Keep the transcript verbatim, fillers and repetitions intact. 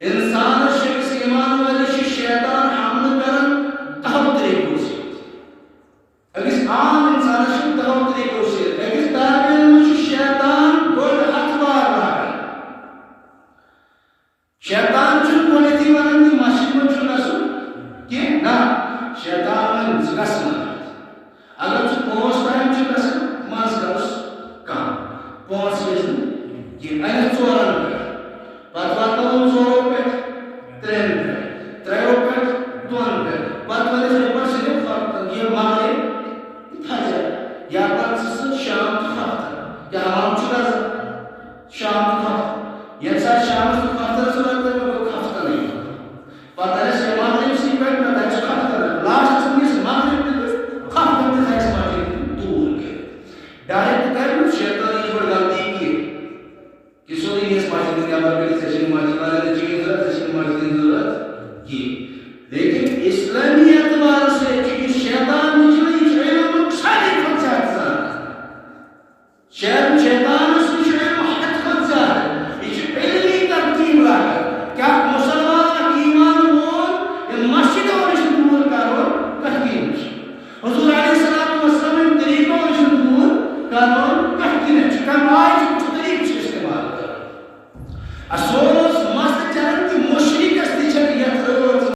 انسانس چھُ، أکِس ایمان وٲلِس چھُ شیطان حملہٕ کران دہو طریقو سۭتۍ۔ أکِس عام انسانس چھُ دہو طریقو سۭتۍ۔ أکِس طالب علمس چھُ شیطان بوٚڑ ہتھوار لاگان۔ شیطان چھُنہٕ گۄڈٕنیتھٕے ونان کہِ مسجد منٛز چھُنہٕ گژھُن کینٛہہ، نہ، شیطان ونہِ ژٕ گژھ منٛز۔ اگر ژٕ پانٛژھ تام چھُ گژھان، منٛز کرُس کم، پانٛژھ گژھِ نہٕ کینٛہہ، انہِ ژورن پٮ۪ٹھ، پتہٕ واتناوُن ژورو پٮ۪ٹھ ترٛٮ۪ن پٮ۪ٹھ، ترٛیو پٮ۪ٹھ دۄن پٮ۪ٹھ، پتہٕ ونٮ۪س یپٲرۍ صرف وقتن، یہِ مغرب تہٕ فجر، یا پتہٕ ژٕ سُہ شام تہٕ وقتن، یا حمام چھُ گژھان شام تہٕ وقتن، ییٚمہِ ساتہٕ شامس تہٕ وقتن ضرورت لگہِ، مےٚ گوٚو کھفتن یہِ۔ پتہٕ آسہِ مغرب سٕے پٮ۪ٹھ، پتہٕ آسہِ وقتن، لاسٹس منٛز یُس مغرب تہِ تہٕ وقتن تہِ تھایس مسجد دوٗر کٔرِتھ۔ ڈائریکٹ کرِ نہٕ شیطان یہِ بٔڑ غلطی کینٛہہ۔ کہ سیوٚدُے یِیَس مسجد نٮ۪بر کٔڑِتھ، ژےٚ چھے نہٕ مسجد، ژےٚ چھے نہٕ مسجد ہٕنٛز ضروٗرت کینٛہہ۔ لیکن اسلامی اعتبار سے چھُ یہِ شیطان تہِ چھُنہٕ، یہِ چھُ علمُک ساروی کھۄتہٕ زیادٕ زانان۔ شاید شیطانس نِش چھُ علم حد کھۄتہٕ زیادٕ، یہِ چھُ علمی ترتیب لاگان۔ کیٛاہ مسلمان اکھ ایمان وول ییٚلہِ مسجد اورٕ چھُ دوٗر کرُن، تۄہہِ کِہیٖنۍ چھُ؟ حضور علیہ الصلوۃ والسلام ییٚمہِ طریٖقو نِش دوٗر کرُن،